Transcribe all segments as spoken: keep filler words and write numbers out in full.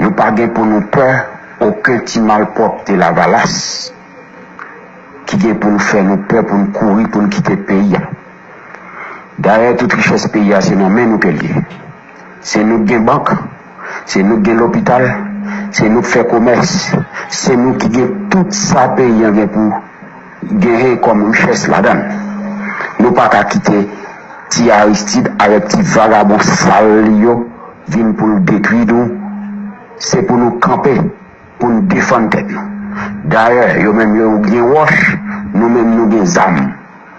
Nou pa gen pou nou pè okenn ti malpwòpte Lavalas ki gen pou nou fè nou pè pou nou kouri pou nou kite peyi a. Dayè, tout richès peyi a se nan men nou ke l ye. Se nou k gen bank, se nou k gen lopital, se nou k fè komès, se nou ki gen tout sa peyi a gen pou genyen kòm richès ladan l. Nou pa ka kite ti Aristide avèk ti vagabon sal li yo vin pou l detwi nou. Se pou nou kanpe pou n defann tèt nou. Dayè, yo menm yo gen wòch, nou menm nou gen zam.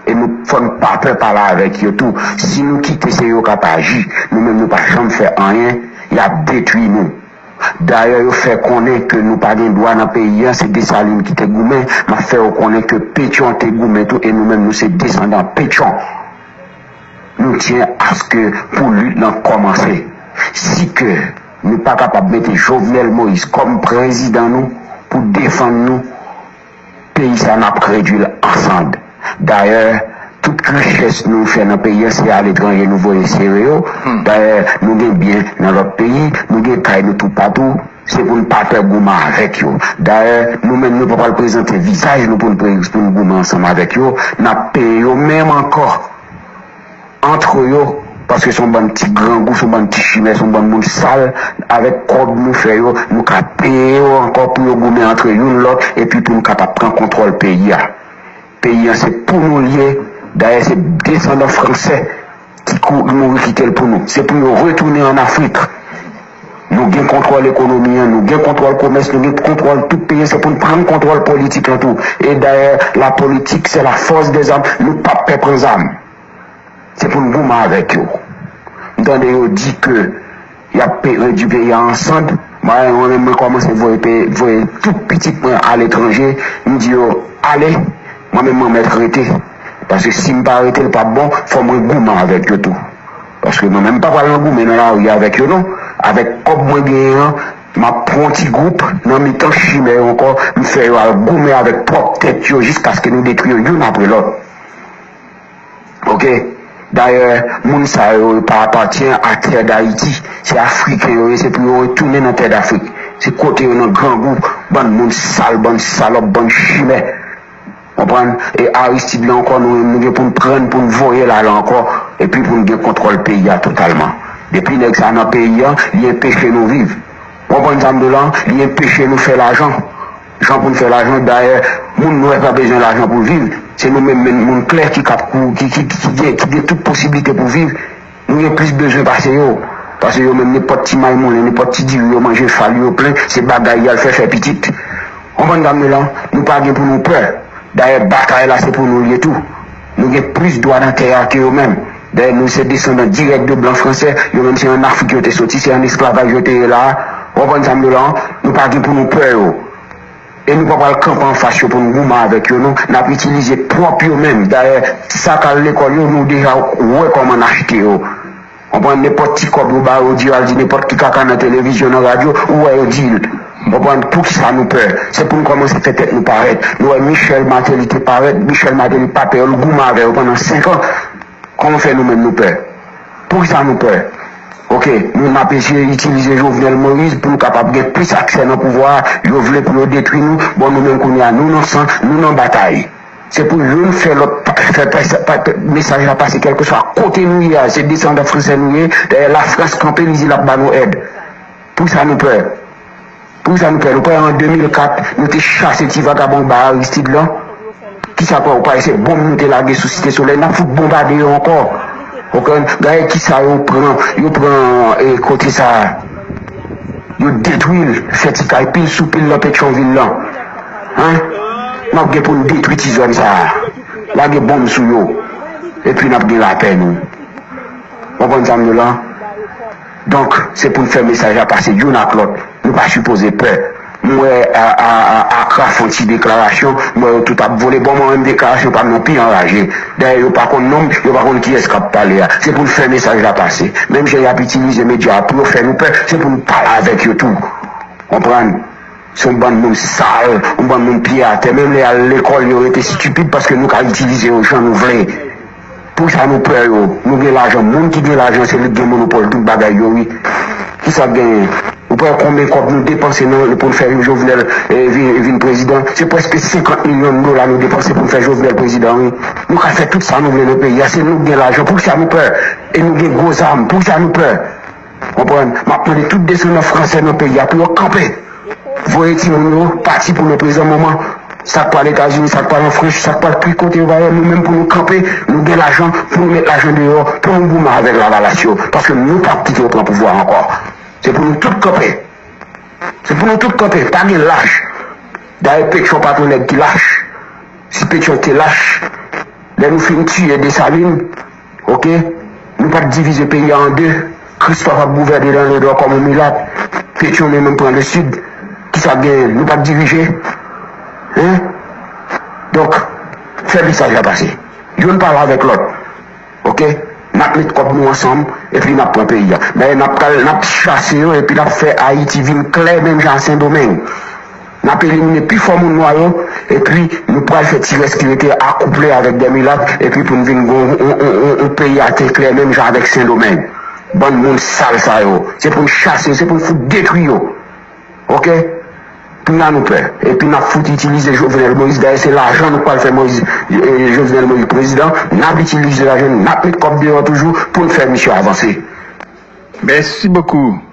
E nou fò n pa pè pale avèk yo tou. Si nou kite se yo k ap aji, nou menm nou pa janm fè anyen, y ap detwi nou. Dayè, yo fè konnen ke nou pa gen dwa nan peyi a, se Desalin ki te goumen, m ap fè yo konnen ke Petyon te goumen tou, e nou menm nou se desandan Petyon. Nou tyen aske pou lit lan kòmanse. Si ke nou pa kapab mete Jovenel Moïse kòm prezidan nou pou defann nou, peyi sa n ap redwi l an sand. Dayè, tout richès nou fè nan peyi a se aletranje nou voye sere yo. Dayè, nou gen byen nan lòt peyi, nou gen kay nou toupatou. Se pou n pa pè goumen avèk yo. Dayè, nou menm nou pa pral prezante vizaj nou pou n pre- pou n goumen ansanm avèk yo. N ap peye yo menm ankò antre yo, paske se yon bann ti grangou, se yon bann ti chimè, se yon bann moun sal. Avèk kòb nou fè yo, nou ka peye yo ankò pou yo goumen antre youn lòt, epi pou nou kapab pran kontwòl peyi a. Peyi a se pou nou l ye. Dayè, se desandan fransè ki kou- mouri kite l pou nou. Se pou yo retounen ann Afrik. Nou gen kontwòl ekonomi an, nou gen kontwòl komès, nou gen kontwòl tout peyi an. Se pou n pran kontwòl politik lan tou. E dayè, la politique, c'est la force des armes. Nou p ap pè pran zam. Se pou n goumen avèk yo. M tande yo di ke y ap pe- redwi peyi a an sand. Mwen, mwen menm, mwen kòmanse voye pe- voye tout pitit mwen aletranje. M di yo, ale, mwen menm, mwen mèt rete. Paske si m pa rete, l p ap bon, fò mwen goumen avèk yo tou. Paske mwen menm, m pa pral nan goumen nan lari avèk yo, non. Avèk kòb mwen genyen an, m ap pran yon ti gwoup nan mitan chimè yo ankò, m fè yo al goumen avèk pwòp tèt yo, jiskaske nou detwi yo youn apre lòt. Oke? Dayè, moun sa yo, yo pa apatyen a tè Dayiti. Se Afriken yo ye, se pou yo retounen nan tè Dafrik. Se kote yo nan grangou, bann moun sal, bann salòp, bann chimè. Konprann? E Aristide la ankò, nou menm, nou gen pou n pran l, pou n voye l ale ankò, epi pou n gen kontwòl peyi a totalman. Depi nèg sa nan peyi a, li enpeche nou viv. Konprann sa m di w la? Li enpeche nou fè lajan. Jan pou n fè lajan, dayè, moun nwè pa bezwen lajan pou l viv. Se nou menm, menm moun klè ki kap kou- ki, ki, ki, ki gen, ki gen tout posiblite pou viv. Nou gen plis bezwen pase yo. Pase yo menm, nenpòt ti may moulen, nenpòt ti diri yo manje, fal yo plen, se bagay y al fè, fè pitit. Konprann sa m di w la? Nou pa gen pou nou pè. Dayè, batay la se pou nou l ye tou. Nou gen plis dwa nan tè a ke yo menm. Dayè, nou se desandan dirèk de blan fransè. Yo menm se ann Afrik yo te soti, se ann esklavaj yo te ye la a. Ou konprann sa m di w la? Nou pa gen pou nou pè yo. E nou pa pral kanpe anfas yo pou n goumen avèk yo, non. N ap itilize pwòp yo menm. Dayè, sa k al lekòl yo, nou deja wè kòman n achte yo. Konprann, nenpòt ti kòb yo ba yo, di yo al di nenpòt ki kaka nan televizyon, nan radyo, ou wè yo di l. Konprann, poukisa nou pè? Se pou n kòmanse fè tèt nou parèt. Nou wè Michel Martelly te parèt, Michel Martelly pa pè yo, l goumen avè yo pandan senk an. Kòman fè nou menm nou pè? Poukisa nou pè? Oke, nou n ap eseye itilize Jovenel Moïse pou nou kapab gen plis aksè nan pouvwa a. Yo vle pou yo detwi nou. Bon, nou menm kounye a, nou nan san, nou nan batay. Se pou youn fè lòt pa- fè pa- pa- mesaj la pase kèlkeswa kote nou ye a. Se desandan fransè nou ye. Dayè, Lafrans kanpe, li di l ap ba nou èd. Poukisa nou pè? Poukisa nou pè? Nou pè an de mil kat, nou te chase ti vagabon ba Aristide lan. Kisa pè ou pa se bonm nou te lage sou Site Solèy, n ap fout bonbade yo ankò. Ou konprann? Gade kisa yo pran, yo pran e, kote sa a. Yo detwi l, fè ti kay pil sou pil nan Petyonvil lan. Hein? N ap gen pou n detwi ti zòn sa a. Lage bonm sou yo. Epi n ap gen lapè nou. Ou konprann sa m di w la? Donk, se pou n fè mesaj la pase youn ak lòt. Nou pa sipoze pè. M wè a, a, a, Akra fè yon ti deklarasyon, m wè yo tout ap vole. Bon, mwen menm deklarasyon pa m nan pi anraje. Dayè, yo pa konn non m, yo pa konn kiyès k ap pale a. Se pou n fè mesaj la pase. Menm jan y ap itilize medya a pou yo fè nou pè, se pou n pale avèk yo tou. Konprann? Se yon bann moun sal, yon bann moun pye atè. Menm lè y al lekòl, yo rete estipid paske nou ka itilize yo jan nou vle. Poukisa nou pè yo? Nou gen lajan. Moun ki gen lajan, se li k gen monopòl tout bagay yo, wi. Kisa k genyen? Pran konbyen kòb nou depanse nan, pou n fè Jovenel eh, vin, vin prezidan? Se prèske senkant milyon dola nou depanse pou n fè Jovenel prezidan, wi. Nou ka fè tout sa nou vle nan peyi a, se nou k gen lajan. Poukisa nou pè? E nou gen gwo zam. Poukisa nou pè? Konprann? M ap mande tout desandan fransè nan peyi a pou yo kanpe. Voye timoun yo pati pou le prezan moman. Sa k pral Etazini, sa k pral an Frans, sa k pral ki kote yo va ye, nou menm pou nou kanpe, nou gen lajan, pou nou met lajan deyò, pou nou goumen avèk lavalas yo. Paske nou p ap kite yo pran pouvwa ankò. Se pou nou tout kanpe. Se pou nou tout kanpe, pa gen lach. Dayè Petyon pa t yon nèg ki lach. Si Petyon te lach, lè nou fin tiye Desalin, oke, nou pa t divize peyi a an de. Kristòf ap gouvène nan Nòdwè kòm yon milat. Petyon li menm pran le sid. Kisa k genyen? Nou pa t dirije. Hein? Donk, fè mesaj la pase. Youn pale avèk lòt. Oke? N ap met kòb nou ansanm, epi n ap pran peyi a. Dayè, n ap kal, n ap chase yo, epi n ap fè Ayiti vin klè menm jan a Sendomeng. N ap elimine pi fò moun nwa yo, epi nou pral fè ti rès ki rete akouple avèk de milat, epi pou n vin gon yon, yon, yon, yon peyi a te klè menm jan avèk Sendomeng. Bann moun sal sa yo. Se pou n chase yo, se pou n fout detwi yo. Oke? Kounye a nou pè. Epi n ap fout itilize Jovenel Moïse. Dayè, se lajan nou pral fè Moïse, eh, Jovenel Moïse prezidan. N ap itilize lajan, n ap met kòb deyò toujou pou n fè misye avanse. Mèsi bokou.